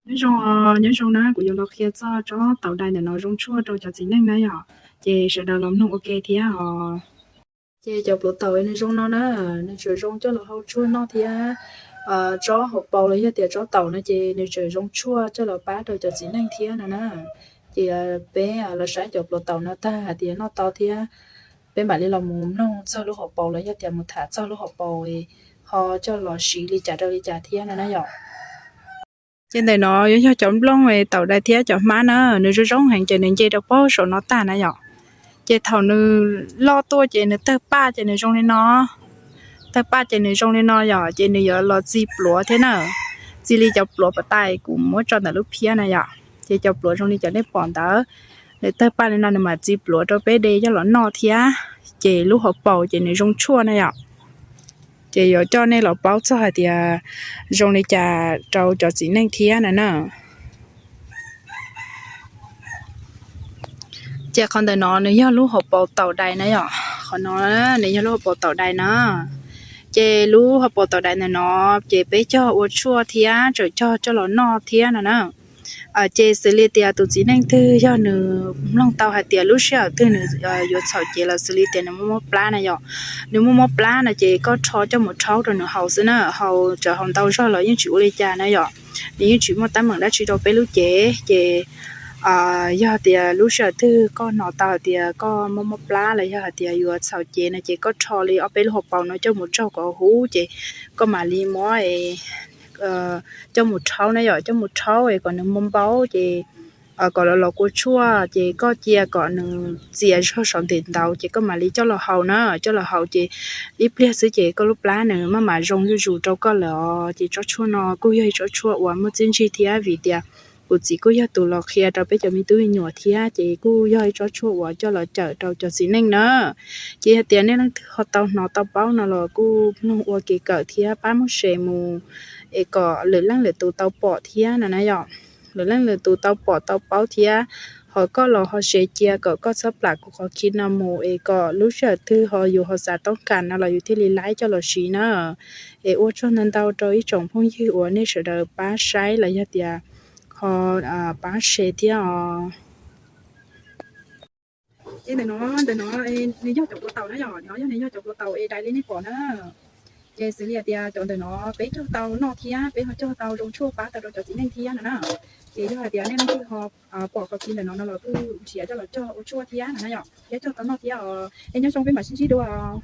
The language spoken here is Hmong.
Nyob zoo, nyob zoo na, kuv yuav los qhia txog tsob taum dais ntawm no zoo tshuaj rau cov txiv neej na yom. Ces sawv daws los mloog ua ke thiab os. Ces cov pluav taum nws zoo no na, nws tseem zoo coj los hau tshuaj noj thiab. Tsob hauv paus los yog tias tsob taum no ces nws tseem zoo tshuaj coj los pab rau cov txiv neej thiab no na. Ces peb los saib cov pluav taum no tag hais tias noj tau thiab, peb mam li los mus mloog txog lub hauv paus los yog tias mus tham txog lub hauv paus ho coj los siv li cas rau li cas thiab no na yom. Ces ntawm no yuav yog cov nplooj taum dais thiab cov hmab na, nws zoo zoo heev ces nws nce rau pob saum no tag na yom. Ces thaum nws loj tuaj ces nws tawg paj ces nws zoo li no. Tawg paj ces nws zoo li no yom, ces nws yuav los txi pluav thiab na. Txi li cov pluav pas tais kuv muab tso ntawm lub phiab na yom. Ces cov pluav zoo li cov nej pom ntawd, nws tawg paj li no nws mam txi pluav rau peb de coj los noj thiab. Ces lub hauv paus ces nws zoo tshuaj na yom. Ces yuav coj nej los paub txog hais tias zoo li cas rau cov txiv neej thiab na na. Ces qhov ntawm no nws yog lub hauv paus taum dais na yom. Qhov no nws yog lub hauv paus taum dais na. Ces lub hauv paus taum dais ntawm no ces peb cog ua tshuaj thiab tseem cog coj los noj thiab no na. Ces xws li tias tus txiv neej twg yog nws mloog tau hais tias lub sij hawm twg nws yuav txhaum cev los xws li tias nws muaj mob plab na yom, nws muaj mob plab no ces koj rho coj mus rhaub rau nws haus xwb na, haus txawm haus ntau zog los yeej tsis ua li cas na yom. Nws yeej tsis muaj teeb meem dab tsi rau peb lub cev. Ces yog tias lub sij hawm twg koj hnov tau hais tias koj muaj mob plab los yog hais tias yuav txhaum cev no ces koj rho li ob peb lub hauv paus no coj mus tsaug kom huv ces koj mam li muab coj mus rhaub na yom, coj mus rhaub es kom nws muaj npau ces kom los los kua tshuaj ces koj cia kom nws txias zog saum ntim ntaud ces koj mam li coj los haus na, coj los haus ces ib pliag xwb ces koj lub plab nws maj mam zoo zuj zus rau koj lawm os. Ces tsob tshuaj no kuj yog ib tsob tshuaj uas muaj txiaj ntsig thiab vim tias kuv txiv kuj yog tus los qhia rau peb cov me tub me nyuam thiab ces kuj yog ib tsob tshuaj uas coj los cawm rau cov txiv neej na. Ces yog tias nej leej twg ho tau hnov tau paub no los kuj mloog ua kev kawm thiab pab muab share mus es kom lwm leej lwm tus tau pom thiab no na yom. Lwm leej lwm tus tau pom tau paub thiab, ho koj los ho share cia kom koj txhob plam kuv qhov clip no mus es kom lub sij hawm twg ho yus ho xav toob kas no los yus thiaj li laib coj los siv na. Es ua tsaug ntau ntau rau ib tsoom phooj ywg uas nej sawv daws pab saib los yog tias ho pab share thiab os. Ces ntawm no, ntawm no nws yog cov pluav taum na yom, no yog nws yog cov pluav taum es dais li nej pom na. Ces xws li hais tias cov ntawm no peb cog tau noj thiab peb ho cog tau zoo tshuaj pab tau rau cov txiv neej thiab no na. Ces yog hais tias nej leej twg ho pom qhov clip ntawm no no los kuj nrhiav coj los cog ua tshuaj thiab no na yom, thiab cog tau noj thiab os. Es nyob zoo peb mam sib ntsib dua os.